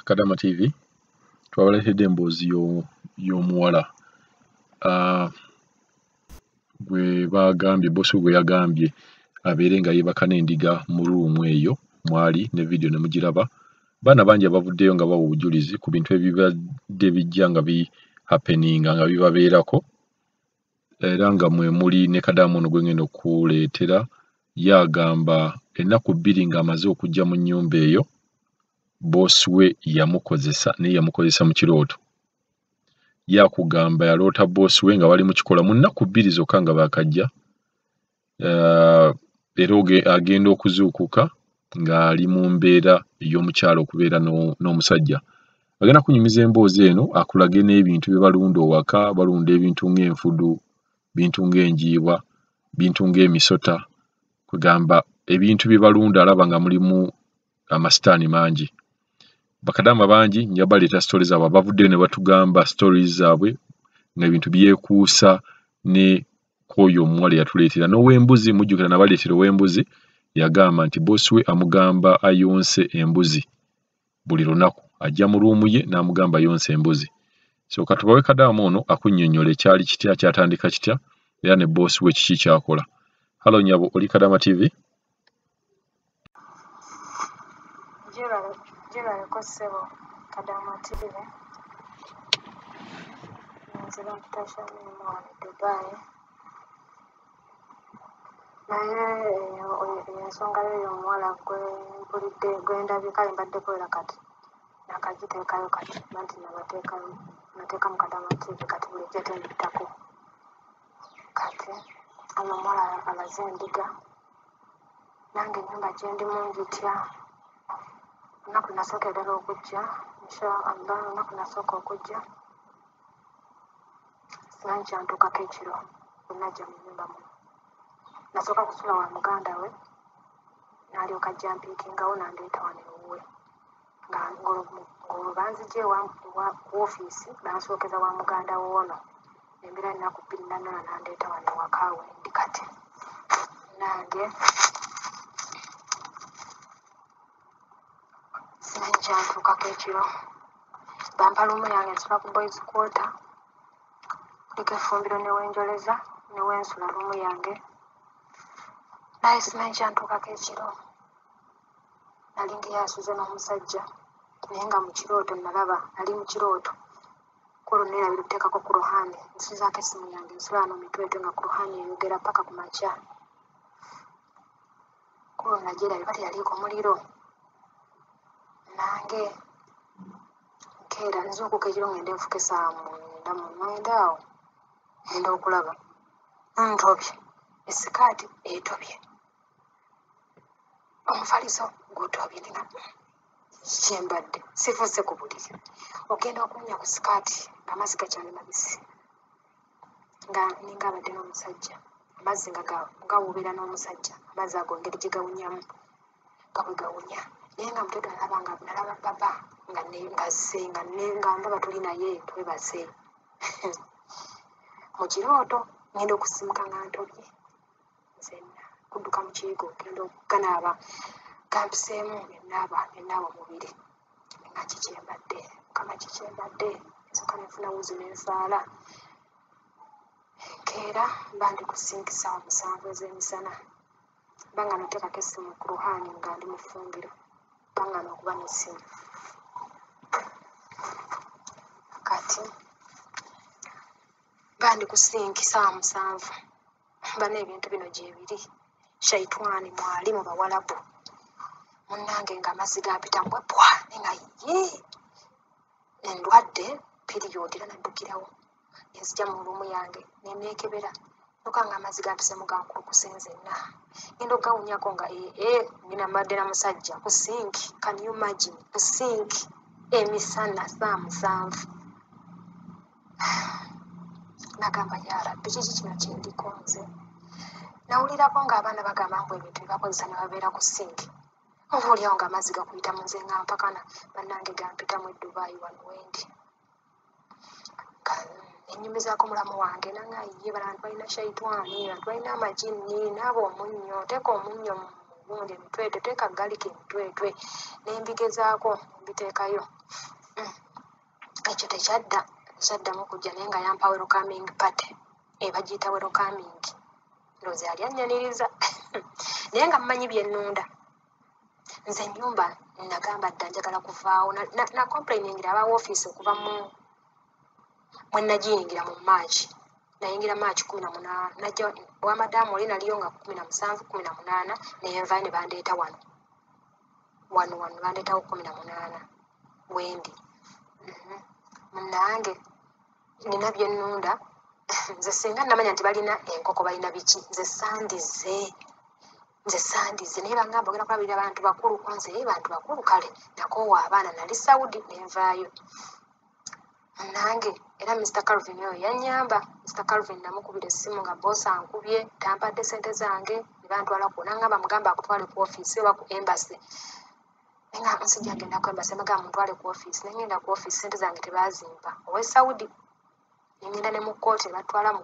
Kadama TV twabaleetedde emboozi y'omuwala gwe bagambye, bosi gwe yagambye abeere nga yeebaka n'endiga mu ruumu eyo mwali ne vidiyo ne mugiraba. Baana bangi abavuddeyo nga bawa obujulizi ku bintu ebibadde bijja nga bi happeninga nga bibabeerako, era nga mwe muli ne Kadaama ono gwe ngenda okuleetera. Ye agamba ennaku bbiri ng'amaze okujja mu nnyumba eyo, boosi we yamukozesa, naye yamukozesa mu kirooto. Ye akugamba yaloota boosi we nga bali mu kikola mu nnaku bbiri zokka nga baakajja, era agenda okuzuukuka ng'ali mu mbeera ey'omukyala okubeera n'omusajja. Agenda kunyumiza emboozi eno akulage n'ebintu bye balunda owaka. Balunda ebintu ng'enfudu, bintu ng'enjiibwa, bintu ng'emisota, kugamba ebintu bye balunda alaba nga mulimu amasitaani mangi. Bakadaama bangi nja baleeta stories zaabwe, abavuddeyo ne batugamba stories zaabwe ng'ebintu byekuusa ne kw'oyo omuwala eyatuleetera. N'ow'embuzi mujjukira nabaleetera ow'embuzi, yagamba nti boosi we amugamba ayonse embuzi buli lunaku, ajja mu ruumu ye n'amugamba ayonse embuzi. So katubawe Kadaama ono akunnyonnyola ekyali kitya, kyatandika kitya, era ne boosi we kiki ky'akola. Hallo nnyabo, oli Kadama TV? Gyebaleko ssebo Kadama TV. Nze bampita Shamim wano e Dubai. Naye ensonga y'oyo omuwala gwe mpulidde, gwe ndabye, kale mbadde kuwera kati nakagiteekayo kati anti nabateekayo, nateeka mu Kadama TV kati bulijjo tembitako. Kati oyo omuwala alaze endiga, nange ennyumba gye ndimu ngitya. Olunaku nasooka ddala okujja, insha Allah, olunaku nasooka okujja simanyi kyantuukako ekiro bwe najja mu nnyumba muno. Nasooka kusula wa muganda we, n'alyoka ajja mpiikingawo n'andeeta wano ewuwe. Ng'olwo banzigye ku woofiisi, bansookeza wa muganda we ono. Embeera ennaku bbiri nannona n'andeeta wano ewaka we ndi kati. Nange simanyi kyantuukako ekiro. Bampa luumu yange, nsula ku boys quarter, kuliko effumbiro ne wenjoleza ne wensula luumu yange. Naye simanyi kyantuukako ekiro. Nali ngeyo asuze n'omusajja, naye nga mu kirooto nalaba, nali mu kirooto. Ku olwo neerabira okuteekako Kuruhaani, nsuzaako essimu yange, nsula wano mitwetwe nga Kuruhaani eyogera paka ku makya. Ku olwo nagyerabira, oba teyaliiko muliro. Nange nkeera nzuukuka ekiro ngende nfuke essaawa 9 mu 9 awo, ngenda okulaba ntobye, esikaati etobye, omufaliso gutobye, nina kyembadde sifuuse ku buliri. Ogenda okuwunya ku sikaati ng'amazzi gakyali mabisi, nga ninga abadde n'omusajja, amazzi nga gawuubira n'omusajja, amazzi ago engeri gye gawunyamu nga bwe gawunya. Naye nga mutoto nalaba nga nalaba baba nga ngazze nga nga ndaba tuli naye twebase mu kirooto. Ngenda okusimuka nga ntobye nzenna, kudduka mu kiyigo, genda okuganaaba gampiseemu, nenaaba nenaaba omubiri, nga kikyembadde, Mukama kikyembadde. Nsooka nenfuna wuzi nensaala. Nkeera mba ndi ku sinki ssaawa 7 ez'emisana, banga nateekako essimu ku Ruhaani nga ndi mu ffumbiro, bangana okuba n'essimu. Kati mba ndi ku sinki ssaawa 7, mba n'ebintu bino gyebiri, shaitwani mwali mu Bawalabu munnange, ng'amazzi gampita mbwe pwa, naye nga ye endwadde period, era naddukirawo nenzija mu ruumu yange neneekebera, kyokka ng'amazzi gampisemu gankulukuse nzenna. Ngenda okugawunyako nga ee ngenda mbadde na musajja ku sinki. Can you imagine, ku sinki emisana ssaawa 7? Nagamba, ya Rabbi, kiki kino kyendiko nze? Nawulirako ng'abaana bagamba mbu ebintu bye bakozesa ne babeera ku sinki, oba oliawo ng'amazzi gakuyitamu. Nze nga mpakana, bannange gampitamu e Dubai wano wendi. Nenyumizaako mulamu wange, nanga ye bantu balina shaitwani, bantu balina amajinni, naaba omunnyo, teeka omunnyo mu gundi emitwetwe, teeka galiki emitwetwe, ne mbigezaako mbiteekayo. Ekyo tekyadda, tekyaddamu kujja, naye nga yampa welcoming party, bagiyita welcoming, ndowooza yali annyaniriza naye nga mmanyi bye nnunda. Nze ennyumba nagamba dda njagala kuvaawo, na complainingira aba woofiisi okuva mu mwe nagiyingira mu March. Nayingira March 18, najja wa madaamu oli naliyo nga 17, 18, nenva ne bandeeta wano wano wano, bandeetawo 18 wendi. Munnange nina bye nnunda. Nze singa namanya nti balina enkoko, balina biki, nze sandize, nze sandize, naye bangamba ogenda kulabirira bantu bakulu. Nze bantu bakulu, kale nakoowa abaana, nali Saudi nenvaayo. Nange era Mr Calvin oyo yannyamba. Mr Calvin namukubira essimu nga boosi ankubye, tampadde ssente zange, ne bantwala ku, nangamba mugamba akutwale ku ofiisi oba ku embassy, naye nga nsijja genda ku embassy, mugamba muntwale ku ofiisi, ne ngenda ku ofiisi, ssente zange tebaazimpa ow'e Saudi. Ne ngenda ne mu kkooti, ne batwala mu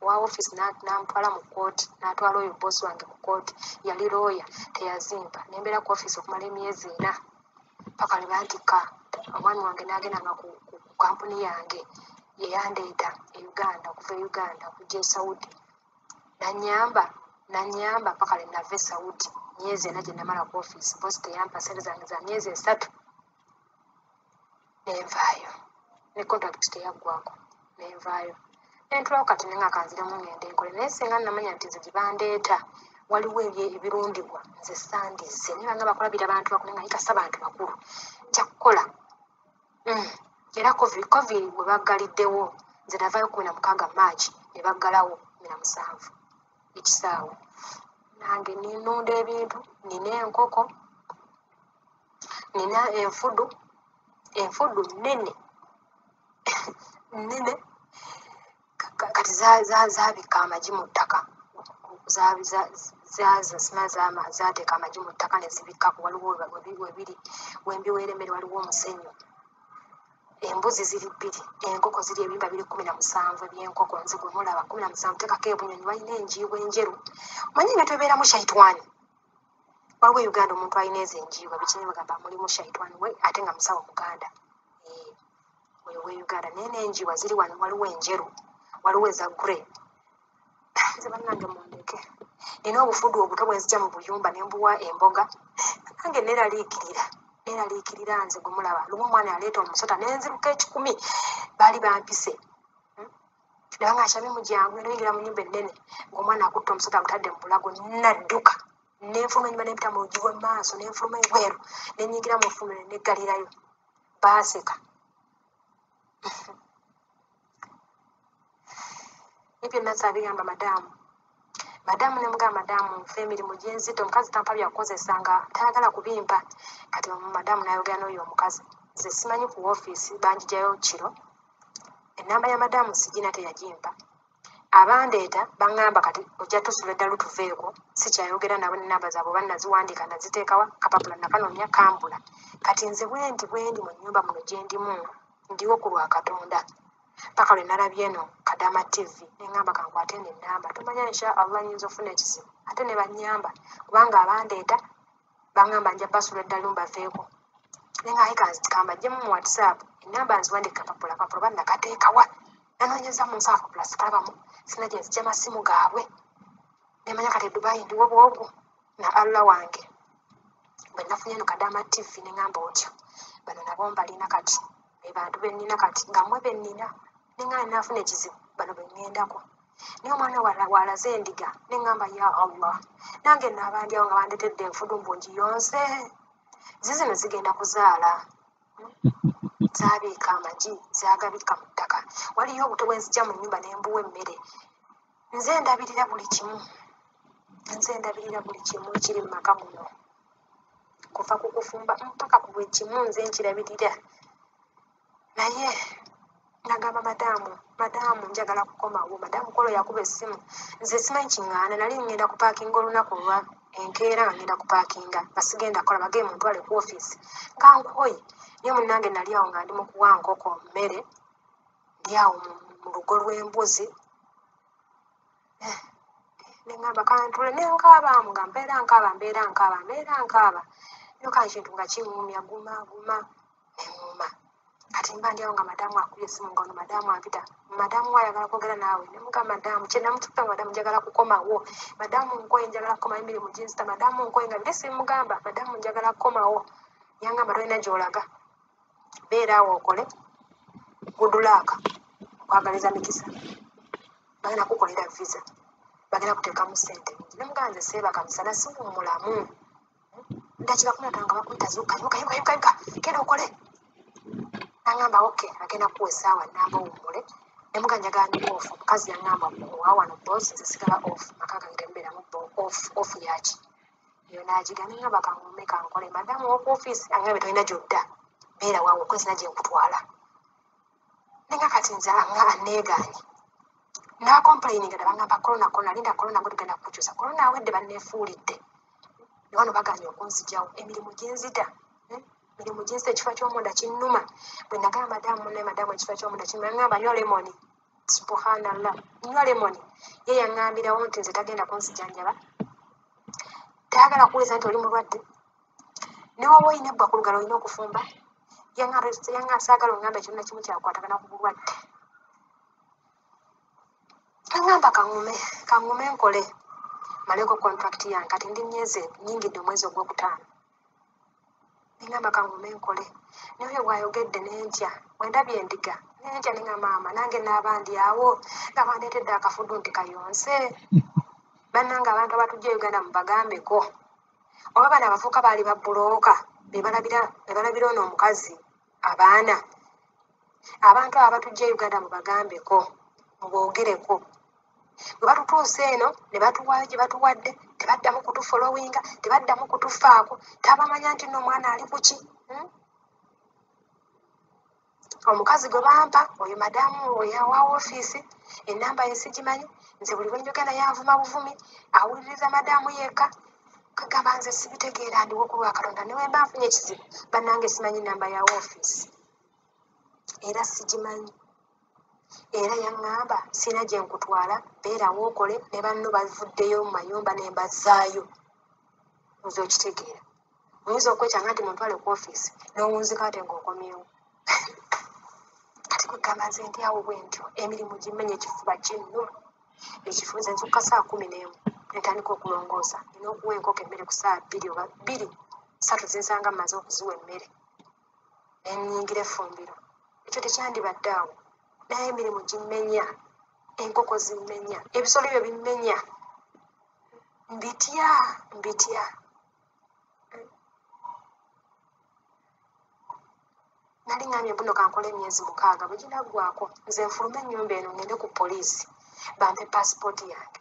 owa ofiisi n'amutwala mu kkooti, n'atwala oyo boosi wange mu kkooti, yali looya, teyazimpa. Ne mbeera ku ofiisi okumala emyezi 4 paka lwe bantikka. Omwami wange n'agenda nga ku kampuni yange yeyandeeta e Uganda, okuva e Uganda okujja e Saudi, nannyamba nannyamba paka lwe nava e Saudi. Myezi 4 gye namala ku ofiisi, boosi teyampa ssente zange za myezi 3, nenvaayo, ne contract teyaggwako, nenvaayo nentulawo. Kati nenga kanziremu ngende nkole, naye singa namanya nti nze gye bandeeta waliwo ebirundibwa, nze sandize, naye banga bakulabira bantu bakulu, nga yikasa bantu bakulu, nja kukola. Era covid bwe baggaliddewo, nze navaayo 16 March, ne baggalawo 17 ekisaawe. Nange nnunda ebintu, nina enkoko, nina enfudu, enfudu nnene nnene, kati zaabikka amagi mu ttaka, zaateeka amagi mu ttaka ne zibikkako, waliwo webiri wembiweera emmere, waliwo omusenyu. Embuzi ziri 2, enkoko ziri ebimba biri 17 eby'enkoko, nze gwe mulaba 17, teekako ebunyonyi, balina enjiibwa enjeru, omanyi ebintu ebibeeramu shaitwani. Waliwo e Uganda omuntu alina ezo enjiibwa, biki bagamba mulimu shaitwani we, ate nga musawo Muganda oyo w'e Uganda, naye n'enjiibwa ziri wano, waliwo enjeru, waliwo eza grey. Nze bannange mundeke, nina obufudu obuto bwe nzija mu buyumba ne mbuwa emboga, nange neeraliikirira, neeraliikirira nze gwe mulaba. Lumu omwana yaleeta omusota ne nziruka 1,000, baali bampise, naye nga nkyami mujangu, ne nnyingira mu nnyumba ennene ng'omwana akutte omusota agutadde mu bulago, nadduka ne nfuluma ennyumba, ne mpita mu luggi lw'emmaaso, ne nfuluma ebweru, ne nnyingira mu ffumbiro ne neggalirayo, baaseka. Ebyo byonna saabigamba madaamu. Madaamu ne mugamba madaamu nfa emirimu gy'enzito, omukazi tampa bya kukozesa nga tayagala kubimpa. Kati madaamu n'ayogera n'oyo omukazi, nze simanyi ku woofiisi banjigyayo kiro, ennamba ya madaamu sigina teyagimpa. Abandeeta baŋŋamba kati ojja tusula eddalu tuveeko, sikyayogera nabo n'ennamba zaabwe oba naziwandiika naziteekawa, kapapula nakanoonya kambula. Kati nze bwendi bwendi mu nnyumba muno gye ndimu, ndiwo ku lwa Katonda. Paka lwe nalabye eno Kadama TV ne ŋŋamba kankwate eno ennamba, tomanya insha Allah nnyinza okufuna ekizibu, ate ne bannyamba kubanga abandeeta baŋŋamba nja basula eddalu mbaveeko. Ne nga ayi kambaggyemu mu WhatsApp ennamba nziwandiike kapapula, kapapula oba nakateekawa, nanoonyeza mu nsawo akapapula sikalabamu, sina gye nzigya masimu gaabwe. Ne manya kati e Dubai ndiwo bw'ogwo na Allah wange. Bwe nafunye eno Kadama TV ne ŋŋamba otyo, bano nabo mbalina kati, be bantu be nnina kati, nga mmwe be nnina, ne ŋŋamba naafuna ekizibu, bano be ŋŋendako. Naye omwana walaze endiga, ne ŋŋamba ya Allah, nange naabandi awo nga bandeetedde enfudu mbu ngiyonse, zizino zigenda kuzaala. Zaabiika amagi, zaagabika mu ttaka, waliyo obuto bwe nzija mu nnyumba ne mbuwa emmere. Nze ndabirira buli kimu, nze ndabirira buli kimu ekiri mu maka muno, kuva ku kufumba mpaka ku buli kimu nze nkirabirira. Naye nagamba madaamu, madaamu njagala kukomawo. Madaamu kolo yakuba essimu, nze simanyi kiŋŋaana, nali ŋŋenda kupaakinga olunaku olwa enkeera, nga ŋŋenda kupaakinga nga sigenda kukola, bagee muntwale ku ofiisi nga nkooye. Naye munnange nali awo nga ndi mu kuwa nkoko mmere, ndi awo mu lugo lw'embuzi. Nengamba kantule nenkaaba nga mbeera nkaaba mbeera nkaaba mbeera nkaaba. Nyoka ekintu nga kiŋŋumya guma guma neŋŋuma. Kati mba ndi awo nga madamu akubye essimu nga ono madamu ampita. Madamu ayagala kwogera naawe. Ne mugamba madamu kye namutuuka madamu njagala kukomawo. Madamu nkoye njagala kukomawo emirimu ginzita. Madamu nkoye nga biri simugamba madamu njagala kukomawo. Yangamba tolina gy'olaga. Beera awo okole. Good luck. Nkwagaliza mikisa. Bagenda kukolera visa. Bagenda kuteekamu ssente nnyingi. Ne mugamba nze seebaka misana siwummulamu. Ddakiika 15 nga bakuyita zuukuka yimuka yimuka yimuka yimuka genda okole. Nangamba okay agenda kukuwa essaawa nnamba owummule. Ne mugamba njagala ndi off. Omukazi yangamba owa wano boss nze sigaba off maka gange temubeeramu off off yaki. Eyo n'agiga ne ngamba kangume kankole. Madamu ow'oku ofiisi angambye tolina gy'odda. Beera waawo okole sirina gye nkutwala. Nenga kati nze anneegaanye. N'akomplaininga dda bangamba corona corona linda corona gwe tugenda kukukyusa. Corona awedde banneefuulidde. Ne wano bagaanye okunzigyawo. Emirimu ginzita. Emirimu ginzita ekifo ky'omunda kinnuma. Bwe nagamba madamu munnaye madamu ekifo ky'omunda kinnuma yangamba nywa lemoni. Subhanallah. Nywa lemoni. Ye yaŋŋambirawo nti nze tagenda kunzijanjaba. Tayagala kuwuliza nti oli mulwadde. Ne bw'oba olina ebbwa ku lugalo olina okufumba. Yangamba saagala oŋŋambe ekintu na kimu kyakwatagana ku bulwadde. Yangamba kaŋŋume kaŋŋume nkole mmaleko contract yange kati ndi myezi nnyingidde omwezi ogwokutaano. Nengamba kaŋŋume nkole. Naye oyo bw'ayogedde ne ntya bwe ndabye endiga ne ntya ne ŋŋamba maama nange naaba ndi awo nga bandeetedde akafudu nti kayonse. Bannange abantu abatujja e Uganda mubagambeko. Oba bano abavubuka baali babbulooka be balabira ono omukazi abaana. Abantu abo abatujja e Uganda mubagambeko muboogereko. Bwe batutuusa eno ne batuwaayo gye batuwadde tebaddamu kutufolowinga tebaddamu kutufaako tabamanya nti nno omwana ali ku ki. Omukazi gwe bampa oyo madamu oyo owa woofiisi ennamba ye sigimanyi nze buli lwe njogera naye anvuma buvumi awuliriza madamu yekka. Kagamba nze sibitegeera ndiwo ku lwa Katonda ne bwe mba nfunye ekizibu bannange simanyi nnamba ya woofiisi era sigimanyi. Era yaŋŋamba sirina gye nkutwala beerawo okole ne banno bavuddeyo mu mayumba ne mbazzaayo. Nze okitegeera. Oyinza okwekyanga nti muntwale ku ofiisi n'owunzika ate ng'okomyewo. Kati kwegamba nze ndi awo bwe ntyo emirimu gimmenya ekifuba kinnuma. Ekifuba nze nzuukuka ssaawa 11 ne ntandika okulongoosa. Nina okuwa enkoko emmere ku ssaawa 2 oba 2 3 zinsanga mmaze okuziwa emmere. Ne nnyingira effumbiro. Ekyo tekyandibadde awo. Naye emirimu gimmenya, enkoko zimmenya, ebisolo ebyo bimmenya. Mbitya mbitya. Nali ŋŋambye mbu nno kankole emyezi 6 bwe ginaggwaako nze nfulume ennyumba eno ŋŋende ku poliisi bampe paasipooti yange.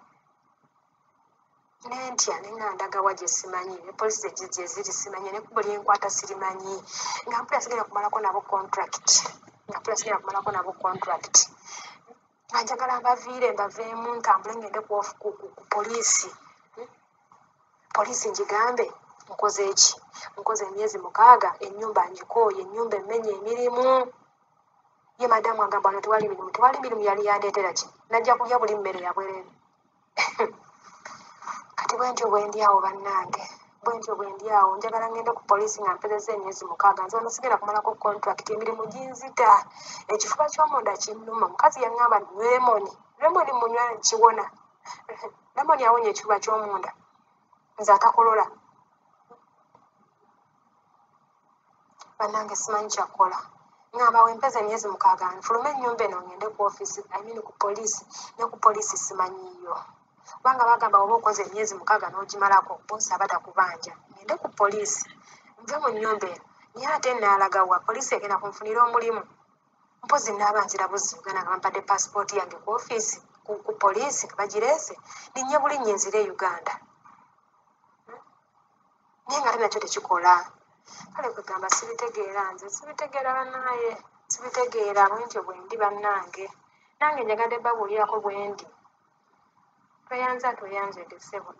Ne ntya ne nga ndagawa gye simanyi ne poliisi gye ziri simanyi n'ekkubo lye nkwata sirimanyi nga mpulira sigenda kumalako nabo contract nga mpulira sigenda kumalako nabo contract nga njagala mbaviire mbaveemu ntambule ŋŋende ku poliisi. Poliisi ngigambe nkoze ki? Nkoze emyezi 6 ennyumba ngikooye ennyumba emmenya emirimu. Ye madamu agamba wano tewali mirimu tewali mirimu yali yandeetera ki? Najja kulya buli mmere ya bwereere. Kati bwe ntyo bwe ndi awo bannange bwe ntyo bwe ndi awo njagala ŋŋende ku poliisi nga mpezezza emyezi 6 nze wano sigenda kumalako contract emirimu ginzita. Ekifuba ky'omunda kinnuma. Omukazi yaŋŋamba nywa lemoni lemoni munywa kiwona. Lemoni awonya ekifuba ky'omunda nze atakolola. Bannange simanyi kyakukola. Ŋŋamba we mpeza emyezi 6 nfulume ennyumba eno ŋŋende ku ofiisi I mean ku poliisi ne ku poliisi simanyiiyo. Kubanga bagamba oba okoze emyezi 6 n'ogimalako boosi aba takubanja. Ŋŋende ku poliisi nve mu nnyumba eno naye ate naalaga wa poliisi egenda kunfunira omulimu. Mpozzi naaba nzira buzzi Uganda nga bampadde paasipooti yange ku ofiisi ku poliisi nga bagireese linnye bulinnye nzire e Uganda. Naye nga ate nakyo tekikola. Kale kwegamba sibitegeera nze sibitegeera bannaaye sibitegeera bwe ntyo bwe ndi bannange. Nange njagadde babuulirako bwe ndi. Tweyanza tweyanzeege ssebo.